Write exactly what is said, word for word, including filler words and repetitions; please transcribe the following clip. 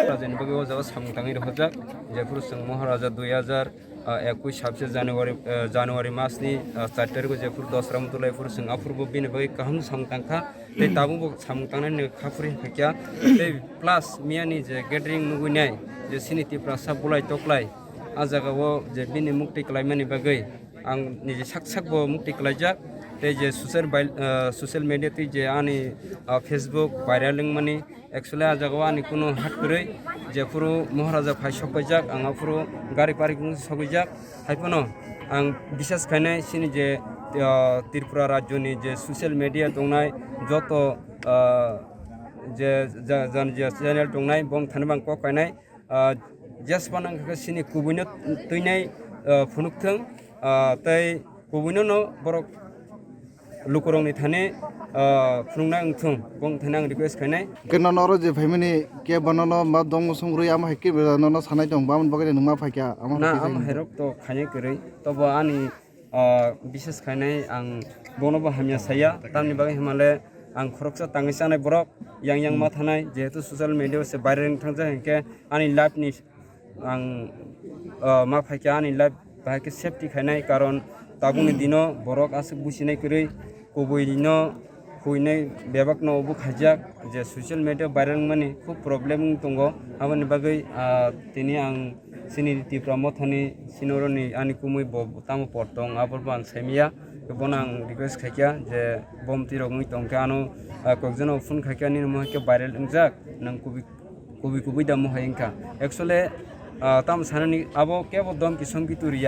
Rajani bagwi o jaga samung tangwi rohorjak, jephuru chwng Moharaja dui hazar ekwis sabse January, ah, January masni, ah, char tarikgo jephuru Dosra Mutulai phuru chwng aphuru bo bini bagwi kaham samung tangkha, tei tabukbo samung tangnani kha phuri phaikya, tei plus miyani je gathering nugwi nai je chini Tiprasa bulai toklai, ah jagao je bini mukti klaimani bagwi ang niji sak sakbo mukti klaijak, tei je social bai-, ah, social media twi je ani, ah, Facebook viral wngmani, actually ah jagao ani kunu hat kwrwi, jephuru Moharaja phai sokpaijak, ang aphuru gari parking sogwijak, haiphano ang bisas khainai chini je, ah, Tripura rajyoni je social media tongnai joto, ah, je ja-, jan-, je channel tongnai bong thani bang kok kainai, ah, jesphano wngkha khe chini kubuino twinai, ah, phunukthwng, ah, tei kubuinono borok lukurokni thani, ah, phunukna wngthung, bong thani ang request khainai. Khe nono oro je phaimani khe bonono ma dongmo song rwi ama hai khe nono sanai tong, bamoni bagwi nwng ma phaikha, ama Na, hai khe ama khe hairok to khainai kwrwi, tobo ani, ah, bises khainai ang bono bo hamya saya, tamni bagwi hwnmale ang khoroksa tangwi chanai borok, yang yang ma thanai, jehetu social media o se viral wng thangjak hinkhe ani life ni ang, ah, ma phaikha ani life bahai khe safety khainai, karon tabukni dino borok aswk businai kwrwi kubui no huinai bebak no obo khaijak je social media viral wngmani khub problem wng tongo, aboni bagwi, ah, tini ang chini Tipra mothani sinoroni ani kumui bo tamo por tong abo bo ang saimaya, bono ang request khaikha je bom tirok wngwi tongkhe ano, ah, kokjano phone khaikha nini mohai khe viral wngjak nang kubui kubui kubui da mohai wngkha. Actually, ah, tamo sanani abo kebo dom kisom kitu riya.